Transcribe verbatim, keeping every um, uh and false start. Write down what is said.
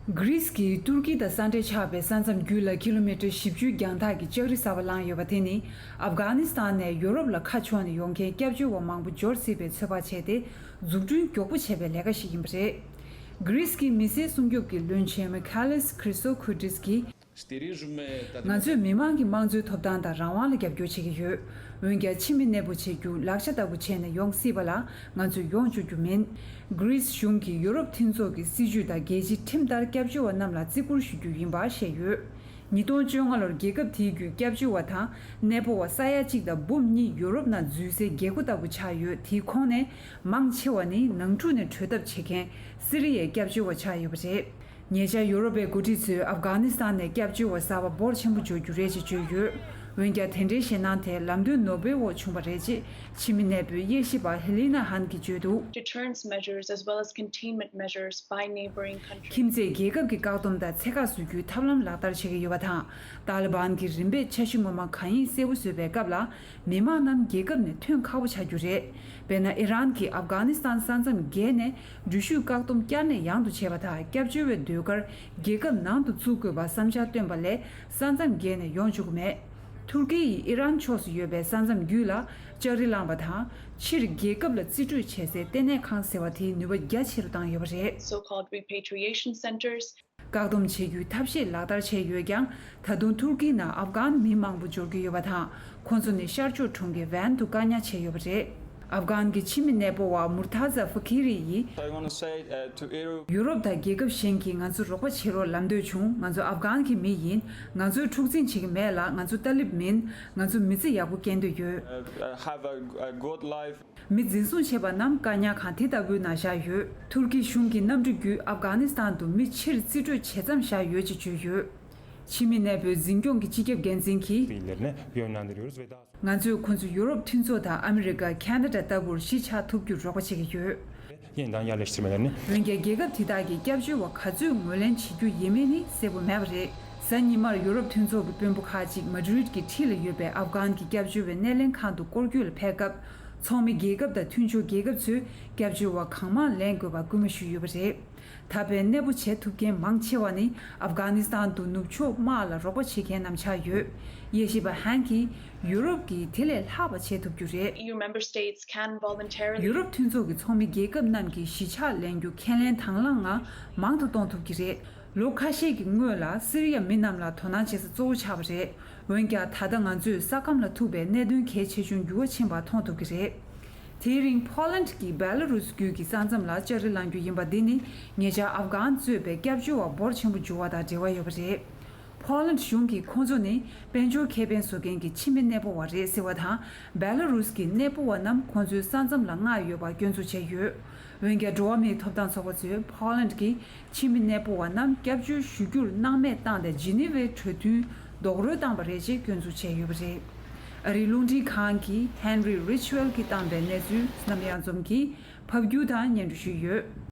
གྷི་རིས་ཀྱིས་ཏུར་ཀི་དང་ས་འབྲེལ་ཆགས་པའི་ས་མཚམས་རྒྱུད་ལ་ཀི་ལོ་མི་ཊར་བཞི་བཅུ་རྒྱང་ཐག་གི་ལྕགས་རི་གསར་པ་བསླངས་ཡོད་པ་དེ་ནི། ཨབ་གྷ་ནི་སི་ཐན་ནས་ཡོ་རོབ་ལ་ཁ་ཕྱོགས་ནས་ཡོང་མཁན་སྐྱབས་བཅོལ་བ་མང་པོ་འབྱོར་སྲིད་པའི་ཚོད་དཔག་བྱས་ཏེ། འཛུགས་སྐྲུན་མགྱོགས་པོ་བྱས་པའི་ལས་ཀ་ཞིག་ཡིན་པ་རེད། གྷི་རིས་ཀྱི་མི་སེར་སྲུང་སྐྱོབ་ཀྱི་བློན་ཆེན་མི་ཁ་ལིས་ཁྲི་སོ་ཁུ་ཏིས་ཀྱིས། ང་ཚོས་མི་མང་གི་དམངས་གཙོའི་ཐོབ་ཐང་དང་རང་དབང་ལ་རྒྱབ་སྐྱོར་བྱེད་ཀྱི་ཡོད། འོན་ཀྱང་། ཕྱི་མི་གནས་སྤོ་བྱེད་རྒྱུ་ལག་ཆ་ལྟ་བུ་བྱས་ནས་ཡོང་སྲིད་པ་ལ་ང་ཚོས་ཡོང་བཅུག་རྒྱུ་མིན། གྷི་རིས་གཞུང་གིས་ཡོ་རོབ་མཐུན་ཚོགས་ཀྱི་སྲིད་ཇུས་དང་རྒྱལ་སྤྱིའི་ཁྲིམས་ལྟར་སྐྱབས་བཅོལ་བ་རྣམས་ལ་བརྩི་བཀུར་ཞུ་རྒྱུ་ཡིན་པ་བཤད་ཡོད། ཉིས་སྟོང་བཅོ་ལྔ་ལོར་རྒྱལ་ཁབ་དེའི་བརྒྱུད་སྐྱབས་བཅོལ་བ་དང་གནས་སྤོ་བ་ས་ཡ་གཅིག་དང་འབུམ་གཉིས་ཡོ་རོབ་ནང་འཛུལ་སའི་རྒྱལ་སྒོ་ལྟ་བུ་ཆགས་ཡོད། དེའི་ཁོངས་ནས་མང་ཆེ་བ་ནི་ནང་འཁྲུག་ནས་བྲོས་ཐབས་བྱེད་མཁན་སི་རི་ཡའི་སྐྱབས་བཅོལ་བ་ཆགས་ཡོད་པ་རེད། ཉེ་ཆར་ཡོ་རོབ་པའི་འགོ་ཁྲིད་ཚོས་ཨབ་གྷ་ནི་སི་ཐན་ནས་སྐྱབས་བཅོལ་བ་གསར་པ་འབོར་ཆེན་པོ་འབྱོར་རྒྱུ་རེད་ཅེས་བརྗོད་ཡོད། འོན་ཀྱང་། དེ་འདྲའི་ཞེད་སྣང་དེ་ལམ་སྟོན་ནོར་བུའི་འོག་བྱུང་བ་རེད་ཅེས་ཕྱི་མི་གནས་སྤོའི་དབྱེ་ཞིབ་པ་ཧེ་ལི་ན་ཧན་གྱིས་བརྗོད་འདུག། Deterrence measures as well as containment measures by neighboring countries. ཁྱིམ་མཚེས་རྒྱལ་ཁབ་ཀྱི་བཀག་སྡོམ་དང་ཚད་བཀག་བཟོ་རྒྱུའི་ཐབས་ལམ་ལག་བསྟར་བྱེད་ཀྱི་ཡོད་པ་དང་། ཏཱ་ལི་བན་གྱིས་རིམ་པས་འཆར་གཞི་ངོ་མ་གང་ཡིན་གསལ་པོ་བཟོས་པའི་སྐབས་ལ། མི་མང་རྣམས་རྒྱལ་ཁབ་ནས་ཐོན་ཁག་པོ་ཆགས་རྒྱུ་རེད། དཔེར་ན། ཨི་རན་གྱིས་ཨབ་གྷ་ནི་སི་ཐན་ས་མཚམས་བརྒལ་ནས་འགྲུལ་བཞུད་བཀག་སྡོམ་བསྐྱར་ནས་ཡང་དུ་བྱས་པ་དང་། སྐྱབས་བཅོལ་བའི་ཟློས་གར་རྒྱལ་ཁབ་ནང་དུ་བཙུགས་དགོས་པ་བསམ་འཆར་བཏོན་པ་ལས། ས་མཚམས་བརྒལ་ནས་ཡོང་བཅུག་གི་མེད། ཐུར་ཀི་ཡིས་ཨི་རན་ཕྱོགས་སུ་ཡོད་པའི་ས་མཚམས་བརྒྱུད་ལ་ལྕགས་རི་བསླངས་པ་དང་། ཕྱིར་རྒྱལ་ཁབ་ལ་རྩིས་སྤྲོད་བྱེད་སའི་ལྟེ་གནས་ཁང་ཟེར་བ་དེའི་ནུས་པ་རྒྱ་ཆེ་རུ་བཏང་ཡོད་པ་རེད། So-called repatriation centers. བཀག་སྡོམ་བྱེད་རྒྱུའི་ཐབས་ཤེས་ལག་བསྟར་བྱས་ཡོད་ཀྱང་། ད་དུང་ཐུར་ཀིའི་ནང་ཨབ་གྷན་མི་མང་པོ་འབྱོར་གྱི་ཡོད་པ་དང་། ཁོང་ཚོ་ནི་ཤར་ཕྱོགས་གྲོང་ཁྱེར་ཝན་དུ་བཀག་ཉར་བྱས་ཡོད་པ་རེད། ཨབ་གྷན་གྱི་ཕྱི་མི་གནས་སྤོ་བ་མུར་ཐ་ཛ་ཧྥ་ཁི་རི་ཡིས། I wanna say, uh, to Europe. ཡུ་རོབ་དང་རྒྱལ་ཁབ་གཞན་གྱིས་ང་ཚོར་རོགས་པ་བྱེད་རོགས་ལབ་འདོད་བྱུང་། ང་ཚོ་ཨབ་གྷན་གྱི་མི་ཡིན། ང་ཚོས་འཁྲུག་འཛིང་བྱེད་ཀྱི་མེད་ལ། ང་ཚོ་ཏཱ་ལིབ་མིན། ང་ཚོ་མི་ཚེ་ཡག་པོ་སྐྱེལ་འདོད་ཡོད། Uh, uh, have a, a good life. མི་འཛིན་བཟུང་བྱས་པ་རྣམས་བཀག་ཉར་ཁང་དེ་ལྟ་བུའི་ནང་བཞག་ཡོད། ཐུར་ཀི་གཞུང་གི་གནམ་གྲུ་བརྒྱུད་ཨབ་གྷ་ནི་སི་ཐན་དུ་མི་ཕྱིར་རྩིས་སྤྲོད་བྱེད་མཚམས་བཞག་ཡོད་ཅེས་བརྗོད་ཡོད། ཕྱི་མི་གནས་སྤོའི་འཛིན་སྐྱོང་གི་སྤྱི་ཁྱབ་འགན་འཛིན་གྱིས། ང་ཚོས་ཁོང་ཚོ་ཡུ་རོབ་མཐུན་ཚོགས་དང་ཨ་མི་རི་ཀ། ཁ་ན་ཌ་ལྟ་བུར་གཞིས་ཆགས་ཐུབ་རྒྱུར་རོགས་པ་བྱེད་ཀྱི་ཡོད། འོན་ཀྱང་། རྒྱལ་ཁབ་དེ་དག་གིས་སྐྱབས་བཅོལ་བ་ག་ཚོད་ངོས་ལེན་བྱེད་རྒྱུ་ཡིན་མིན་ནི་གསལ་པོ་མེད་པ་རེད། གཟའ་ཉི་མར་ཡུ་རོབ་མཐུན་ཚོགས་ཀྱི་དཔོན་པོ་ཁག་ཅིག་མ་ཌི་རིད་ཀྱི་འཁྲིས་ལ་ཡོད་པའི་ཨབ་གྷན་གྱི་སྐྱབས་བཅོལ་བའི་སྣེ་ལེན་ཁང་དུ་སྐོར་སྐྱོད་ལ་ཕེབས་སྐབས། ཚོགས་མི་རྒྱལ་ཁབ་དང་མཐུན་ཕྱོགས་རྒྱལ་ཁབ་ཚོས་སྐྱབས་བཅོལ་བ་གང་མང་ལེན་དགོས་པར་སྐུལ་མ་ཞུས་ཡོད་པ་རེད། ད་ཕན་གནས་སྤོ་བྱེད་ཐུབ་མཁན་མང་ཆེ་བ་ནི་ཨབ་གྷ་ནི་སི་ཐན་དུ་ནུབ་ཕྱོགས་དམག་ལ་རོགས་པ་བྱེད་མཁན་རྣམས་ཆགས་ཡོད། དབྱེ་ཞིབ་པ་ཧན་གྱིས། ཡུ་རོབ་ཀྱིས་དེ་ལས་ལྷག་པ་བྱེད་ཐུབ་རྒྱུ་རེད། E U member states can voluntarily. ཡུ་རོབ་མཐུན་ཚོགས་ཀྱི་ཚོགས་མི་རྒྱལ་ཁབ་རྣམས་ཀྱིས་གཞིས་ཆགས་ལེན་རྒྱུ་ཁས་ལེན་དང་བླངས་ངང་མང་དུ་གཏོང་ཐུབ་ཀྱི་རེད། ལོ་ཁ་ཤས་ཀྱི་སྔོན་ལ་སི་རི་ཡ་མི་རྣམས་ལ་དོ་སྣང་བྱེད་ས་གཙོ་བོ་ཆགས་པ་རེད། འོན་ཀྱང་། ད་ལྟ་ང་ཚོས་ས་ཁམས་ལ་ཐུག་པའི་གནད་དོན་གལ་ཆེ་ཆུང་འགྱུར་བ་ཕྱིན་པ་མཐོང་ཐུབ་ཀྱི་རེད། དེའི་རིང་། ཕོ་ལན་ཌི་གིས་བེ་ལ་རུས་བརྒྱུད་ཀྱི་ས་མཚམས་ལ་ལྕགས་རི་བསླང་རྒྱུ་ཡིན་པ་འདི་ནི། ཉེ་ཆར་ཨབ་གྷན་གཙོས་པའི་སྐྱབས་བཅོལ་བ་འབོར་ཆེན་པོ་འབྱོར་བ་དང་འབྲེལ་བ་ཡོད་པ་རེད། ཕོ་ལན་ཌི་གཞུང་གིས་ཁོང་ཚོ་ནི་དཔལ་འབྱོར་ཁེ་ཕན་བཟོ་མཁན་གྱི་ཕྱི་མི་གནས་སྤོ་བ་རེད་ཟེར་བ་དང་། བེ་ལ་རུས་ཀྱི་གནས་སྤོ་བ་རྣམས་ཁོང་ཚོའི་ས་མཚམས་ལ་མངགས་ཡོད་པ་སྐྱོན་འཛུགས་བྱས་ཡོད། འོན་ཀྱང་། འགྲོ་བ་མིའི་ཐོབ་ཐང་ཚོགས་པ་ཚོས་ཕོ་ལན་ཌི་གིས་ཕྱི་མི་གནས་སྤོ་བ་རྣམས་སྐྱབས་བཅོལ་ཞུ་རྒྱུར་སྣང་མེད་བཏང་སྟེ། ཇི་ནི་ཝའི་གྲོས་མཐུན་རྡོག་རོལ་བཏང་པ་རེད་ཅེས་སྐྱོན་འཛུགས་བྱས་ཡོད་པ་རེད། ཨ་རིའི་རླུང་འཕྲིན་ཁང་གིས་ཧན་རི་རི་ཆི་ཝེལ་གྱིས་བཏང་པའི་གནས་ཚུལ་བསོད་ནམས་གཡང་འཛོམས་ཀྱིས་ཕབ་སྒྱུར་དང་སྙན་སྒྲོན་ཞུས་ཡོད།